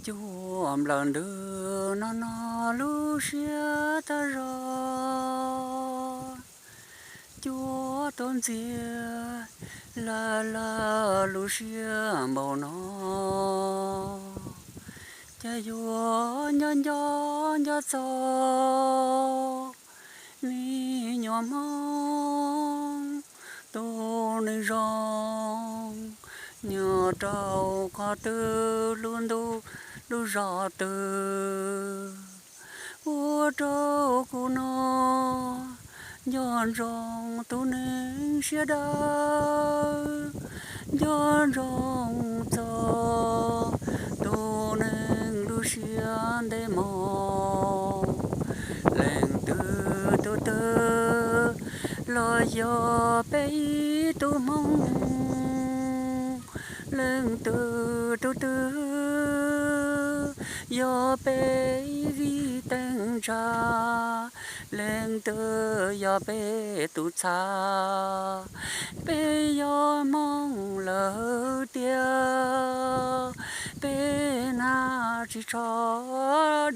Cuaj nplawm ntws no no lub siab tag zog, cuaj tuaj ntxiag lawm lawm lub siab npaum no. Cas yuav nco nco nco txog me nyuam Hmoob tus neeg zoo, nyob rau qhov twg lub ntuj lub zos twg, ua rau kuv no nco ntsoov tus neeg siab dawb, nco ntsoov txog tus neeg lub siab ntev mog. Leej twg tus twg los yog peb ib tug Hmoob, leej twg tus twg yog peb ib vij teem ntsa, leej twg yog peb tus txha. Peb yog Hmoob lawm tiag, peb nag tsis tsho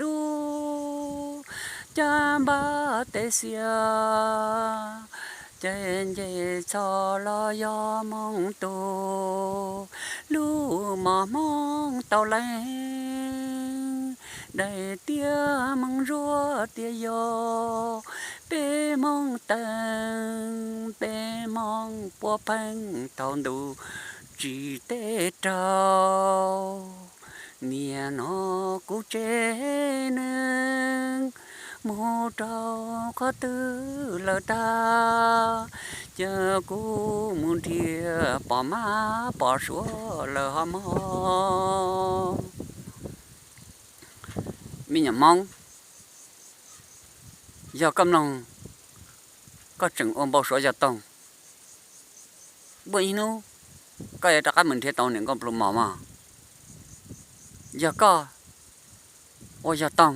dub, caj npab tes xiab, ces nce txhos los yog Hmoob tus, lub mos Hmoob tau leej, daim tiab Hmoob ntsuab tiag yog, peb Hmoob teem, peb Hmoob puab pheej thaum ntuj tsim teb raug. Niaj no kuv tsev neeg mus rau qhov twg lawm tag, ces kuv mus nrhiav pom mab pom suav lawm ho mog. Me nyuam Hmoob, yog koj mloog, koj tseem ua npau suav yog toog, muaj ib hnub koj yuav rov qab mus nrhiav tau niam nkauj pluas mos mog. Yog koj ua yog toog,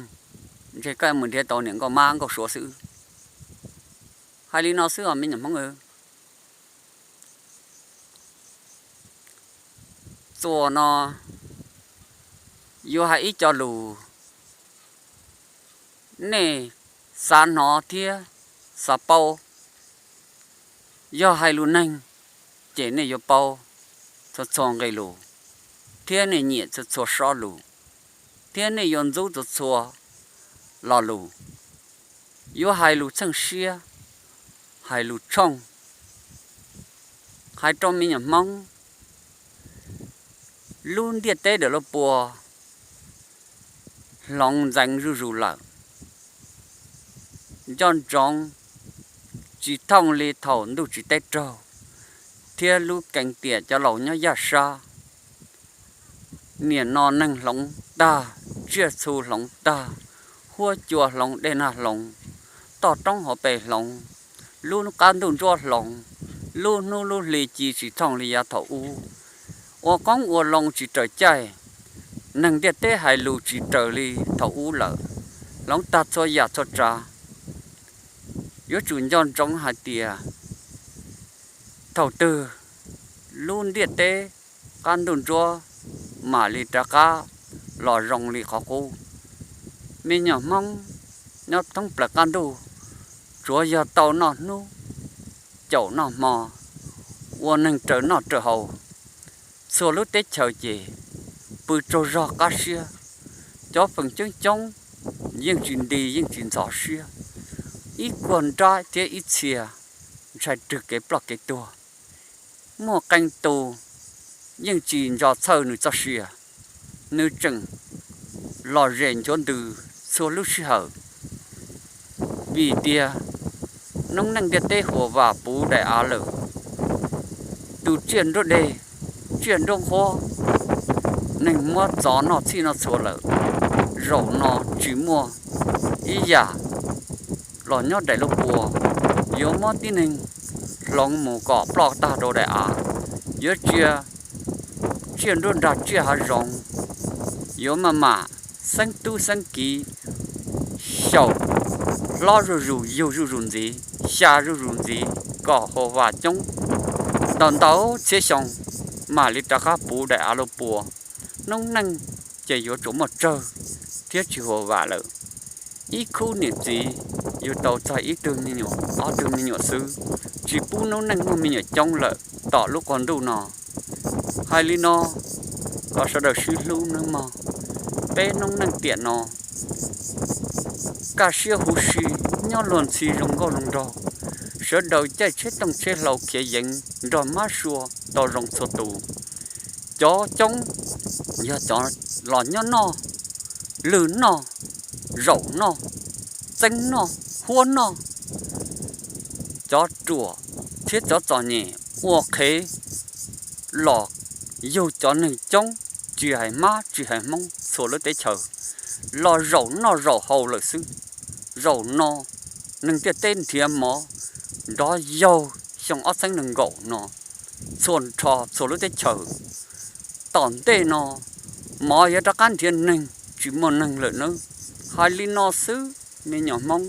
ntshe koj yuav mus nrhiav tau niam nkauj mab nkauj suav xwb. Hais li no xwb os me nyuam Hmoob. Txuas no yuav hais ib co lus nej xav hnov thiab xav paub. Yog hais lus neeg, ces nej yuav paub txhua txhua nqe lus, thiab nej nyiam txhua txhua sob lus, thiab nej yuav ntxub txhua txhua lo lus. Yuav hais lus txheej siab, hais lus tshooj, hais rau me nyuam Hmoob, lub ntiaj teb daim lub pua hloov ntxeev zuj zus lawm. Nco ntsoov, tsis thooj li thaum ntuj tsim teb raug thiab lub keev tiam cov laus nyob yaj sab. Niam no neeg hloov tag, tsiaj txhu hloov tag, huab cua hloov, dej nag hloov, toj roob hauv pes hloov, lub qab ntuj ntsuab hloov, lub hnub lub hli ci tsis thooj li yav thaum ub. Ua qoob ua loo tsis raws caij, neeg ntiaj teb hais lus tsis raws li thaum ub lawm, hloov tag txhua yam txhua tsav. Yuav tsum nco ntsoov hais tias thaum twg lub ntiaj teb qab ntuj ntsuab mam li rov qab los zoo li qhov qub. Me nyuam Hmoob nyob thoob plaws qab ntuj, tsuav yog tau noj hnub caum noj hmo, ua neeg raws noj raws haus, txhua lub teb chaws ces pw tsaug zog qab siab. Cov feem coob coob yeej tsis nti yeej tsis ntxhov siab, ib kuag nrab thiab ib txhia ntshai rwg kev ploj kev tuag. Muaj qee tus yeej tsis ntso txhawj nws txoj sia, nws tseem lom zem nchuav ntws txhua lub sij hawm. Vim tias noob neej ntiaj teb huam vam puv daim av lawm, tus tsiaj nruab deg, tsiaj nruab nqhuab, neeg muab txov noj txhij noj txhua lawm. Zaum no tsis muaj ib yam los nyob daim lub pua yuav muab tib neeg hloov mus kom ploj tag rau daim av. Yuav tsia tsiaj nruab nrag tsiaj hav zoov, yuav maj mam xeeb tub xeeb kiv, xyaum hlob zuj zus yug zuj zus ntxiv, xya zuj zus ntxiv kom huam vam coob, ntau ntau txhiab xyoo mam li rov qab puv daim av lub pua. Noob neej ces yuav tsum muaj tsawg thiab tsis huam vam lawm. Ib khub niam txiv yug tau txog ib tug me nyuam ob tug me nyuam xwb, tsis pub noob neej muaj me nyuam coob lawm tom lub qub ntuj no. Hais li no, kom sawv daws sib hlub nawb mog. Peb noob neej tiam no kaj siab huv si, nyob luag ntxhi zoo nkauj zoo nraug, sawv daws caij tsheb tooj tsheb hlau khiav yeev nrog mab sua tau zoo txhua tus. Cov coob yog cov los nyob noj, lwj noj, zaum noj, txeeb noj, huab noj. Cov ruam thiab cov txom nyem ua qhev los yug cov neeg coob, tsis hais mab tsis hais hmoob txhua lub teb chaws, los zaum noj zaum haus lawm xwb. Zaum no neeg ntiaj teb nrhiav mov nrov yaug xyoo ob txhiab nees nkaum no txhua nrho txhua lub teb chaws. Tom ntej no mov yuav rov qab nrhiav neeg tsis muaj neeg lawm nawb. Hais li no xwb, me nyuam hmoob,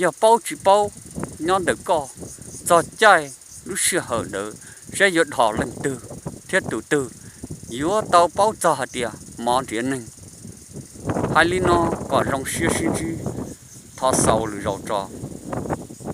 yog paub tsis paub nyob ntawm koj, txog caij lub sij hawm ntawd saib yuav dhos leej twg thiab tus twg yuav tau paub txog hais tias mov nrhiav neeg. Hais li no kom zoo siab sib ntsib, thov xaus lwm zaus tso.